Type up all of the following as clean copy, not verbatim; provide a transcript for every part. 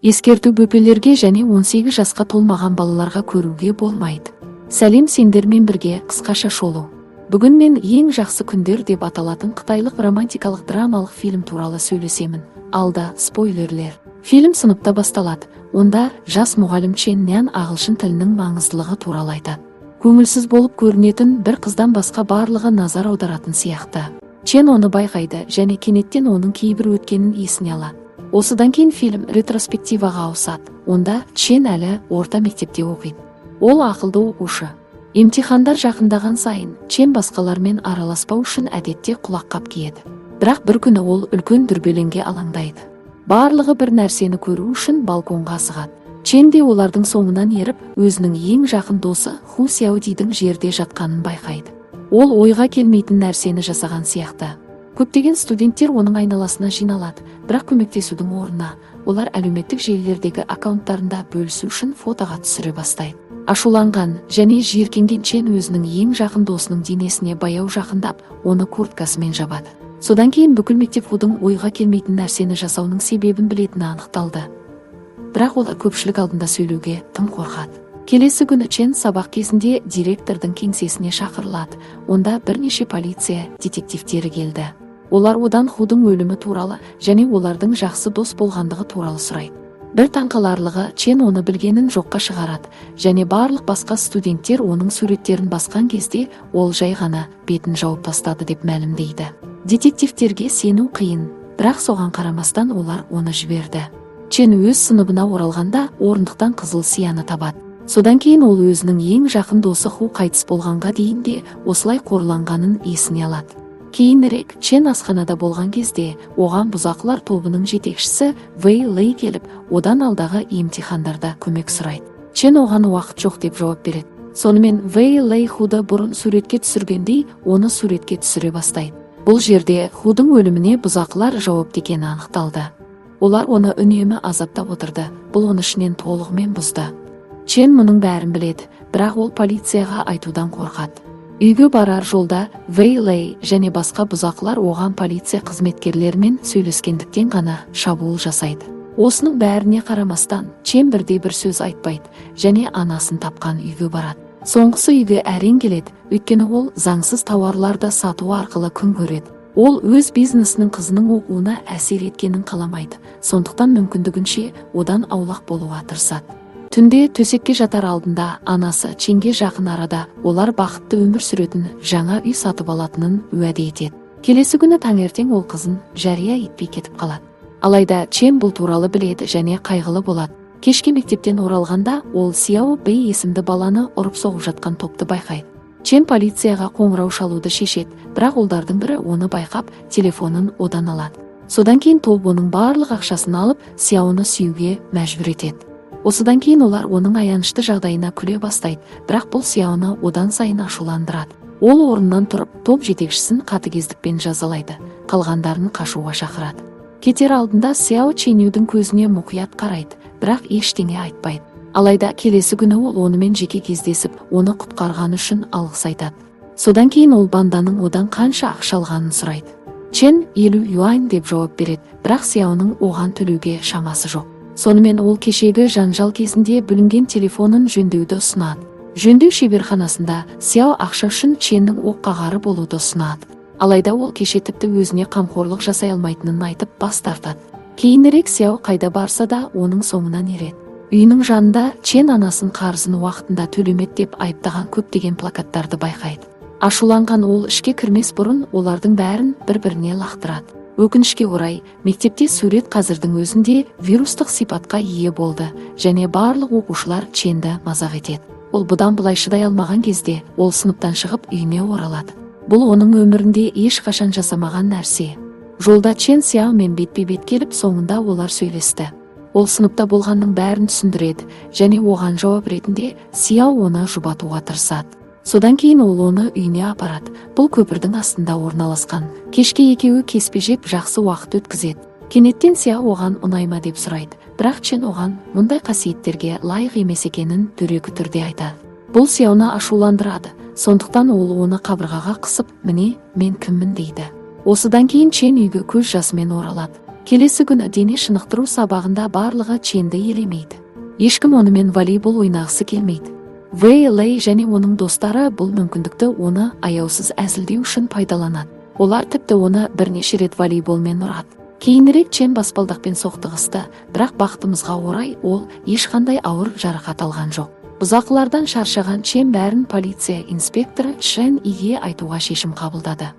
Ескерту: бөпелерге және 18 жасқа толмаған балаларға көруге болмайды. Сәлем, сендермен бірге қысқаша шолу. Бүгін мен «Ең жақсы күндер» деп аталатын қытайлық романтикалық драмалық фильм туралы сөйлесемін. Алда спойлерлер. Фильм сыныпта басталады. Онда жас мұғалім Чен Нян ағылшын тілінің маңыздылығы туралы айтады. Көңілсіз болып көрінетін бір қыздан басқа барлығы назар аударатын сияқты. Чен оны байқайды және кенеттен оның кейбір өткенін есіне алады. Осыдан кейін фильм ретроспективаға ауысады. Онда Чен әлі орта мектепте оқиды. Ол ақылды оқушы. Емтихандар жақындаған сайын Чен басқалармен араласпау үшін әдетте құлаққап киеді. Бірақ бір күні ол үлкен дүрбелеңге алаңдайды. Барлығы бір нәрсені көру үшін балконға асығады. Чен де олардың соңынан еріп, өзінің ең жақын досы Ху Сяодидің жерде жатқанын байқайды. Ол ойға келмейтін нәрсені жасаған сияқты. Көптеген студенттер оның айналасына жиналады, бірақ көмектесудің орнына олар әлеуметтік желілердегі аккаунттарында бөлісу үшін фотоға түсіре бастайды. Ашуланған және жиіркенген Чен өзінің ең жақын досының денесіне баяу жақындап, оны курткасымен жабады. Содан кейін бүкіл мектеп Худың ойға келмейтін нәрсені жасауының себебін білетіні анықталды. Бірақ ол көпшілік алдында сөйлеуге тым қорқады. Келесі күні Чен сабақ кезінде директордың кеңсесіне шақырылады. Онда бірнеше полиция детективтері келді. Олар одан Худың өлімі туралы және олардың жақсы дос болғандығы туралы сұрайды. Бір таңқаларлығы, Чен оны білгенін жоққа шығарады және барлық басқа студенттер оның суреттерін басқан кезде ол жай ғана бетін жауып тастады деп мәлімдейді. Детективтерге сену қиын, бірақ соған қарамастан олар оны жіберді. Чен өз сыныбына оралғанда, орындықтан қызыл сияны табады. Содан кейін ол өзінің ең жақын досы Ху қайтыс болғанға дейін де осылай қорланғанын есіне алады. Кейінірек Чен асханада болған кезде оған бұзақылар тобының жетекшісі Вэй Лэй келіп, одан алдағы емтихандарда көмек сұрайды. Чен оған уақыт жоқ деп жауап береді. Сонымен Вэй Лэй Худы бұрын суретке түсіргендей, оны суретке түсіре бастайды. Бұл жерде Худың өліміне бұзақылар жауапты екені анықталды. Олар оны үнемі азаптап отырды. Бұл оны ішінен толығымен бұзды. Чен мұның бәрін біледі, бірақ ол полицияға айтудан қорқады. Үйге барар жолда Вэй Лэй және басқа бұзақылар оған полиция қызметкерлерімен сөйлескендіктен ғана шабуыл жасайды. Осының бәріне қарамастан Чен бірде бір сөз айтпайды және анасын тапқан үйге барады. Соңғысы үйге әрең келеді, өйткені ол заңсыз тауарларды сату арқылы күн көреді. Ол өз бизнесінің қызының оқуына әсер еткенін қаламайды, сондықтан мүмкіндігінше одан аулақ болуға тырысады. Түнде төсекке жатар алдында анасы Ченге жақын арада олар бақытты өмір сүретін жаңа үй сатып алатынын уәде етеді. Келесі күні таңертең ол қызын жария етпей кетіп қалады. Алайда Чен бұл туралы біледі және қайғылы болады. Кешке мектептен оралғанда ол Сяо Бэй есімді баланы ұрып соғып жатқан топты байқайды. Чен полицияға қоңырау шалуды шешеді, бірақ ұлдардың бірі оны байқап, телефонын одан алады. Содан кейін топ оның барлық ақшасын алып, Сяоны сүюге мәжбүр етеді. Осыдан кейін олар оның аянышты жағдайына күле бастайды, бірақ бұл Сяоны одан сайын ашуландырады. Ол орнынан тұрып, топ жетекшісін қатыгездікпен жазалайды, қалғандарын қашуға шақырады. Кетер алдында Сяо Ченюдің көзіне мұқият қарайды, бірақ ештеңе айтпайды. Алайда келесі күні ол онымен жеке кездесіп, оны құтқарғаны үшін алғыс айтады. Содан кейін ол банданың одан қанша ақша алғанын сұрайды. Чен 50 юань деп жауап береді, бірақ Сяоның оған төлеуге шамасы жоқ. Сонымен ол кешегі жанжал кезінде бүлінген телефонын жөндеуді ұсынады. Жөндеу шеберханасында Сяо ақша үшін Ченнің оққағары болуды ұсынады. Алайда ол кеше тіпті өзіне қамқорлық жасай алмайтынын айтып, бас тартады. Кейінірек Сяо қайда барса да, оның соңынан ереді. Үйінің жанында Чен анасын қарызын уақытында төлемеді деп айыптаған көптеген плакаттарды байқайды. Ашуланған ол ішке кірмес бұрын олардың бәрін бір біріне лақтырады. Өкінішке орай, мектепте сурет қазірдің өзінде вирустық сипатқа ие болды және барлық оқушылар Ченді мазақ етеді. Ол бұдан былай шыдай алмаған кезде, ол сыныптан шығып, үйіне оралады. Бұл оның өмірінде ешқашан жасамаған нәрсе. Жолда Чен Сяомен бетпе бет келіп, соңында олар сөйлесті. Ол сыныпта болғанның бәрін түсіндіреді және оған жауап ретінде Сяо оны жұбатуға тырысады. Содан кейін ол оны үйіне апарады. Бұл көпірдің астында орналасқан. Кешке екеуі кеспе жеп, жақсы уақыт өткізеді. Кенеттен Сяо оған ұнай ма деп сұрайды, бірақ Чен оған мұндай қасиеттерге лайық емес екенін дөрекі түрде айтады. Бұл Сяоны ашуландырады, сондықтан ол оны қабырғаға қысып, «Міне, мен кіммін?» дейді. Осыдан кейін Чен үйге көз жасымен оралады. Келесі күні дене шынықтыру сабағында барлығы Ченді елемейді. Ешкім онымен волейбол ойнағысы келмейді. Вэй Лэй және оның достары бұл мүмкіндікті оны аяусыз әзілдеу үшін пайдаланады. Олар тіпті оны бірнеше рет волейболмен ұрады. Кейінірек Чен баспалдақпен соқтығысты, бірақ бақытымызға орай ол ешқандай ауыр жарақат алған жоқ. Бұзақылардан шаршаған Чен бәрін полиция инспекторы Чжен Иге айтуға шешім қабылдады.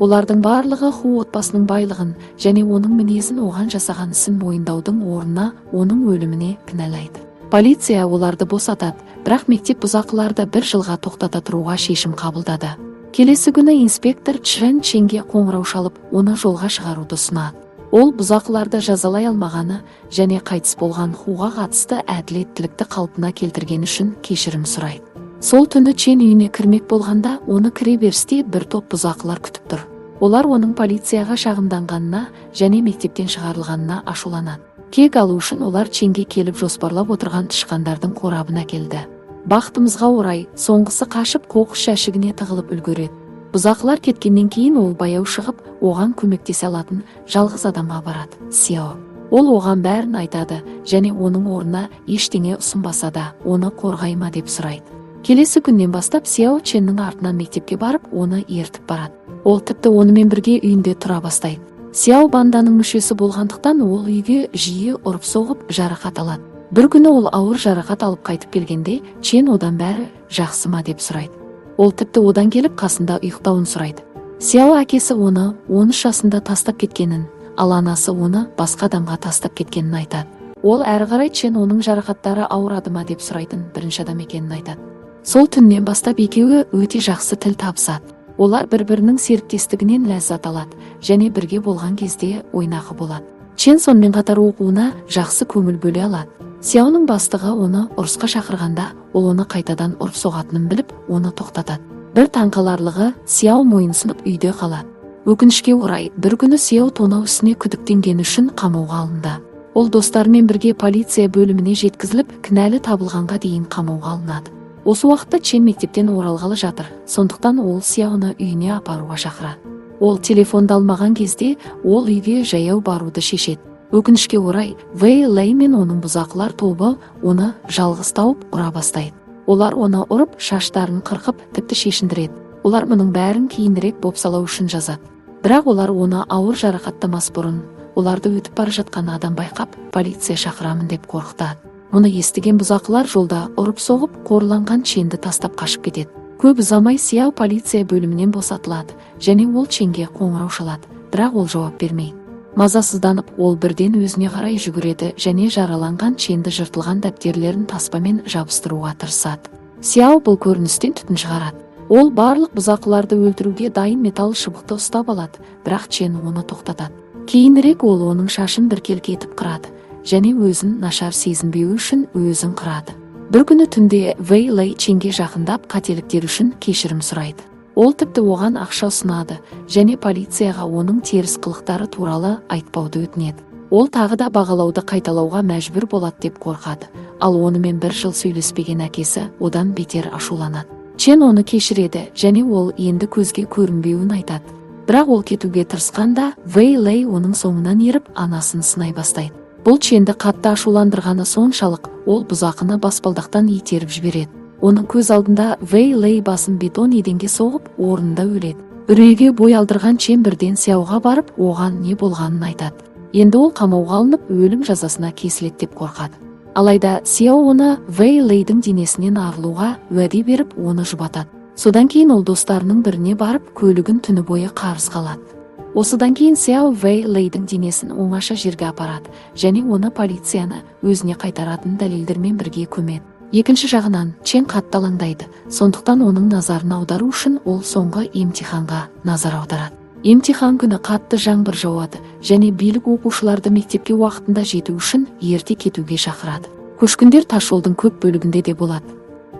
Олардың барлығы Ху отбасының байлығын және оның мінезін оған жасаған ісін мойындаудың орнына оның өліміне кінәлайды. Полиция оларды босатады, бірақ мектеп бұзақыларды бір жылға тоқтата тұруға шешім қабылдады. Келесі күні инспектор Чжен Ченге қоңырау шалып, оны жолға шығаруды ұсынады. Ол бұзақыларды жазалай алмағаны және қайтыс болған Хуға қатысты әділеттілікті қалпына келтірген үшін кешірім сұрайды. Сол түні Чен үйіне кірмек болғанда, оны кіре берісте бір топ бұзақылар күтіп тұр. Олар оның полицияға шағымданғанына және мектептен шығарылғанына ашуланады. Кек алу үшін олар Ченге келіп жоспарлап отырған тышқандардың қорабын әкелді. Бақытымызға орай, соңғысы қашып қоқыс жәшігіне тығылып үлгереді. Бұзақылар кеткеннен кейін ол баяу шығып, оған көмектесе алатын жалғыз адамға барады – Сяо. Ол оған бәрін айтады және оның орнына ештеңе ұсынбаса да, оны қорғай ма деп сұрайды. Келесі күннен бастап Сяо Ченнің артынан мектепке барып, оны ертіп барады. Ол тіпті онымен бірге үйінде тұра бастайды. Сяо банданың мүшесі болғандықтан ол үйге жиі ұрып-соғып жарақат алады. Бір күні ол ауыр жарақат алып қайтып келгенде, Чен одан бәрі жақсы ма деп сұрайды. Ол тіпті одан келіп қасында ұйықтауын сұрайды. Сяо әкесі оны 13 жасында тастап кеткенін, ал анасы оны басқа адамға тастап кеткенін айтады. Ол әрі қарай Чен оның жарақаттары ауырады ма деп сұрайтын бірінші адам екенін айтады. Сол түннен бастап екеуі өте жақсы тіл табысады. Олар бір-бірінің серіктестігінен ләззат алады және бірге болған кезде ойнақы болады. Чен сонымен қатар оқуына жақсы көңіл бөле алады. Сяоның бастығы оны ұрысқа шақырғанда, ол оны қайтадан ұрып соғатынын біліп, оны тоқтатады. Бір таңқаларлығы, Сяо мойынсұнып үйде қалады. Өкінішке орай, бір күні Сяо тонау ісіне күдіктенгені үшін қамауға алынды. Ол достарымен бірге полиция бөліміне жеткізіліп, кінәлі табылғанға дейін қамауға алынады. Осы уақытта Чен мектептен оралғалы жатыр, сондықтан ол Сяоны үйіне апаруға шақырады. Ол телефонды алмаған кезде, ол үйге жаяу баруды шешеді. Өкінішке орай, Вэй Лэй мен оның бұзақылар тобы оны жалғыз тауып ұра бастайды. Олар оны ұрып, шаштарын қырқып, тіпті шешіндіреді. Олар мұның бәрін кейінірек бопсалау үшін жазады. Бірақ олар оны ауыр жарақаттамас бұрын, оларды өтіп бара жатқан адам байқап, полиция шақырамын деп қорқытады. Мұны естіген бұзақылар жолда ұрып-соғып, қорланған Ченді тастап қашып кетеді. Көп ұзамай Сяо полиция бөлімінен босатылады және ол Ченге қоңырау шалады, бірақ ол жауап бермейді. Мазасызданып, ол бірден өзіне қарай жүгіреді және жараланған Ченді жыртылған дәптерлерін таспамен жабыстыруға тырысады. Сяо бұл көріністен түтін шығарады. Ол барлық бұзақыларды өлтіруге дайын металл шыбықты ұстап алады, бірақ Чен оны тоқтатады. Кейінірек ол оның шашын біркелкі етіп қырады және өзін нашар сезінбеуі үшін өзін қырады. Бір күні түнде Вэй Лэй Ченге жақындап, қателіктер үшін кешірім сұрайды. Ол тіпті оған ақша ұсынады және полицияға оның теріс қылықтары туралы айтпауды өтінеді. Ол тағы да бағалауды қайталауға мәжбүр болады деп қорқады, ал онымен бір жыл сөйлеспеген әкесі одан бетер ашуланады. Чен оны кешіреді және ол енді көзге көрінбеуін айтады. Бірақ ол кетуге тырысқанда, Вэй Лэй оның соңынан еріп, анасын сынай бастайды. Бұл Ченді қатты ашуландырғаны соншалық, ол бұзақыны баспалдақтан итеріп жібереді. Оның көз алдында Вэй Лэй басын бетон еденге соғып, орнында өледі. Үрейге бой алдырған Чен бірден Сяоға барып, оған не болғанын айтады. Енді ол қамауға алынып, өлім жазасына кесіледі деп қорқады. Алайда Сяо оны Вэй Лэйдің денесінен арылуға уәде беріп, оны жұбатады. Содан кейін ол достарының біріне барып, көлігін түні бойы қарызға алады. Осыдан кейін Сяо Вэй Лэйдің денесін оңаша жерге апарады және оны полицияны өзіне қайтаратын дәлелдермен бірге көмеді. Екінші жағынан, Чен қатты алаңдайды, сондықтан оның назарын аудару үшін ол соңғы емтиханға назар аударады. Емтихан күні қатты жаңбыр жауады және билік оқушыларды мектепке уақытында жету үшін ерте кетуге шақырады. Көшкіндер тас жолдың көп бөлігінде де болады.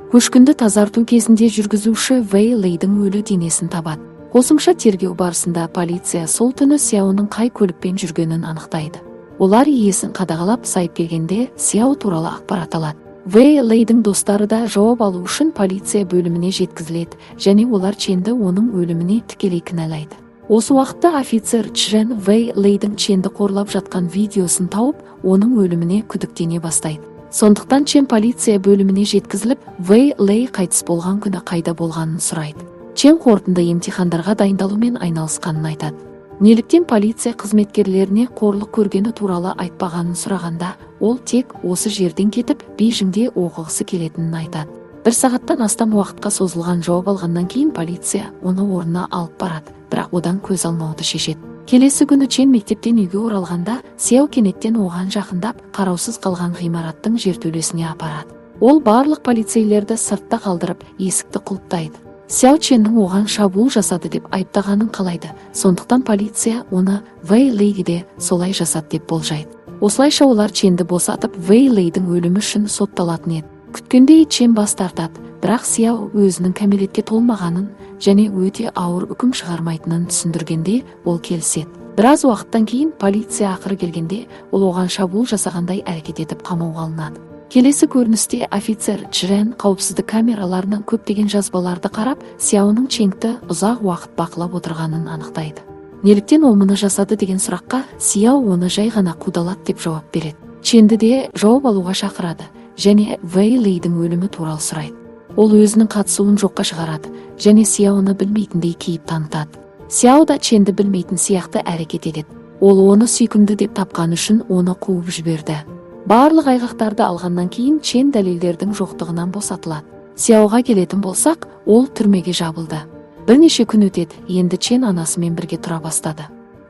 Көшкінді тазарту кезінде жүргізуші Вэй Лэйдің өлі денесін табады. Қосымша тергеу барысында полиция сол түні Сяоның қай көлікпен жүргенін анықтайды. Олар иесін қадағалап сайып келгенде Сяо туралы ақпарат алады. Вэй Лэйдің достары да жауап алу үшін полиция бөліміне жеткізіледі және олар Ченді оның өліміне тікелей кінәлайды. Осы уақытта офицер Чжен Вэй Лэйдің Ченді қорлап жатқан видеосын тауып, оның өліміне күдіктене бастайды. Сондықтан Чен полиция бөліміне жеткізіліп, Вэй Лэй қайтыс болған күні қайда болғанын сұрайды. Чен қорытынды емтихандарға дайындалумен айналысқанын айтады. Неліктен полиция қызметкерлеріне қорлық көргені туралы айтпағанын сұрағанда, ол тек осы жерден кетіп, Бейжіңде оқығысы келетінін айтады. Бір сағаттан астам уақытқа созылған жауап алғаннан кейін полиция оны орнына алып барады, бірақ одан көз алмауды шешеді. Келесі күні Чен мектептен үйге оралғанда, Сяо кенеттен оған жақындап, қараусыз қалған ғимараттың жертөлесіне апарады. Ол барлық полицейлерді сыртта қалдырып, есікті құлыптайды. Сяо Ченнің оған шабуыл жасады деп айыптағанын қалайды. Сондықтан полиция оны Вэй Лэйге де солай жасады деп болжайды. Осылайша олар Ченді босатып, Вэй Лэйдің өлімі үшін сотталатын еді. Күткендей, Чен бас тартады, бірақ Сяо өзінің кәмелетке толмағанын және өте ауыр үкім шығармайтынын түсіндіргенде, ол келіседі. Біраз уақыттан кейін полиция ақыры келгенде, ол оған шабуыл жасағандай әрекет етіп, қамауға алынады. Келесі көріністе офицер Чжен қауіпсіздік камераларынан көптеген жазбаларды қарап, Сяоның Ченгті ұзақ уақыт бақылап отырғанын анықтайды. Неліктен ол мұны жасады деген сұраққа Сяо оны жай ғана қудалады деп жауап береді. Ченді де жауап алуға шақырады және Вэй Лэйдің өлімі туралы сұрайды. Ол өзінің қатысуын жоққа шығарады және Сяоны білмейтіндей кейіп танытады. Сяо да Ченді білмейтін сияқты әрекет етеді. Ол оны сүйкімді деп тапқаны үшін оны қуып жіберді. Барлық айғақтарды алғаннан кейін Чен дәлелдердің жоқтығынан босатылады. Сяоға келетін болсақ, ол түрмеге жабылды. Бірнеше күн өтеді, енді Чен анасымен бірге тұра бастады.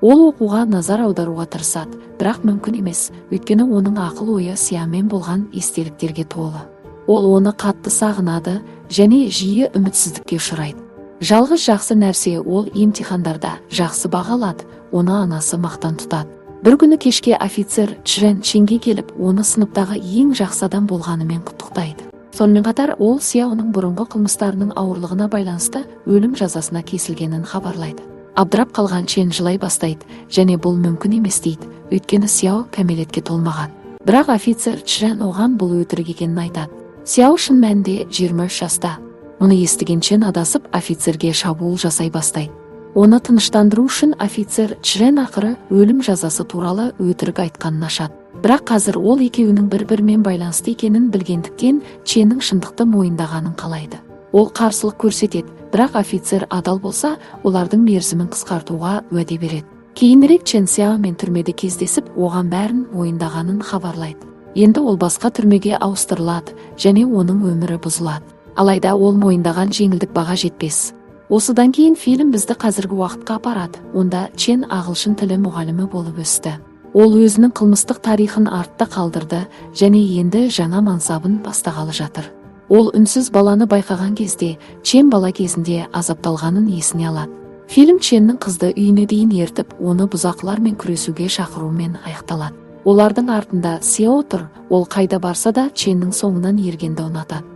Ол оқуға назар аударуға тырысады, бірақ мүмкін емес, өйткені оның ақыл ойы Сяомен болған естеліктерге толы. Ол оны қатты сағынады және жиі үмітсіздікке ұшырайды. Жалғыз жақсы нәрсе, ол емтихандарда жақсы баға алады, оны анасы мақтан тұтады. Бір күні кешке офицер Чжен Ченге келіп, оны сыныптағы ең жақсы адам болғанымен құттықтайды. Сонымен қатар ол Сяоның бұрынғы қылмыстарының ауырлығына байланысты өлім жазасына кесілгенін хабарлайды. Абдырап қалған Чен жылай бастайды және бұл мүмкін емес дейді, өйткені Сяо кәмелетке толмаған. Бірақ офицер Чжен оған бұл өтірік екенін айтады. Сяо шын мәнінде 23 жаста. Мұны естіген Чен адасып, офицерге шабуыл жасай бастайды. Оны тыныштандыру үшін офицер Чжен ақыры өлім жазасы туралы өтірік айтқанын ашады. Бірақ қазір ол екеуінің бір-бірімен байланысты екенін білгендіктен, Ченнің шындықты мойындағанын қалайды. Ол қарсылық көрсетеді, бірақ офицер адал болса, олардың мерзімін қысқартуға уәде береді. Кейінірек Чен Сяомен түрмеде кездесіп, оған бәрін мойындағанын хабарлайды. Енді ол басқа түрмеге ауыстырылады және оның өмірі бұзылады. Алайда ол мойындаған жеңілдік баға жетпес. Осыдан кейін фильм бізді қазіргі уақытқа апарады. Онда Чен ағылшын тілі мұғалімі болып өсті. Ол өзінің қылмыстық тарихын артта қалдырды және енді жаңа мансабын бастағалы жатыр. Ол үнсіз баланы байқаған кезде, Чен бала кезінде азапталғанын есіне алады. Фильм Ченнің қызды үйіне дейін ертіп, оны бұзақылармен күресуге шақырумен аяқталады. Олардың артында Сяо тұр, ол қайда барса да Ченнің соңынан ергенді ұнатады.